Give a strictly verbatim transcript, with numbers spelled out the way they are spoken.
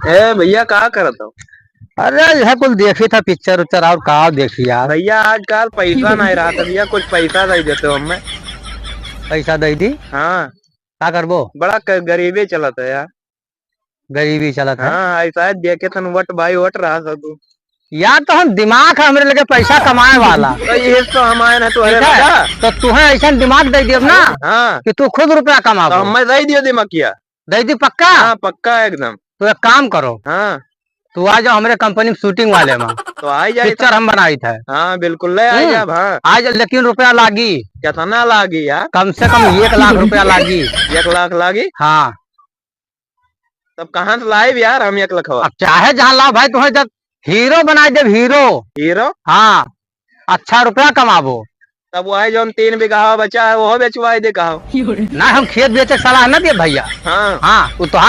ए भइया, का करत हो? अरे, यह कुल देखी था, पिक्चर उच्चर, और का देखी यार? भइया, आजकल पैसा नहीं रहा था भइया, कुछ पैसा दे देते हो हमें। पैसा दे दी? हाँ। का करबो? बड़ा क-, गरीबी चलत है यार। गरीबी चलत है? हाँ, ऐसा है, देखे थन वट भाई वट रहा था तू। यार, तो हम दिमाग है, हमरे लगे पैसा कमाए वाला। तो ये तो हम आए ना, तू ठीक है? तो तुम्हें ऐसा दिमाग दे दियो ना हाँ। कि तू खुद रुपया कमाबो। तो हमें दे दियो दिमाग किया। दे दी पक्का? हाँ, पक्का एकदम। तो एक काम करो। हाँ। तू आ जाओ हमरे कंपनी में शूटिंग वाले में। तो आ जाए पिक्चर तो। हम बनाई थे। हाँ, बिल्कुल, ले आ हम्म। जाब, हाँ। आ जाओ, लेकिन रुपया लागी। कितना लागी यार? कम से कम एक लाख रुपया लागी। एक लाख लागी? हाँ। तब कहाँ से लाइब यार हम एक लखवा? अब चाहे जहाँ लाओ भाई, तुम्हें जब हीरो बनाई देब, हीरो। हीरो? हाँ। अच्छा रुपया कमाबो। तब वही जौन तीन बीघा बचा है, वो बेचवाई दे कहो। ना, हम खेत बेचे के सलाह ना दिए भइया। हाँ। हाँ, वो तोहार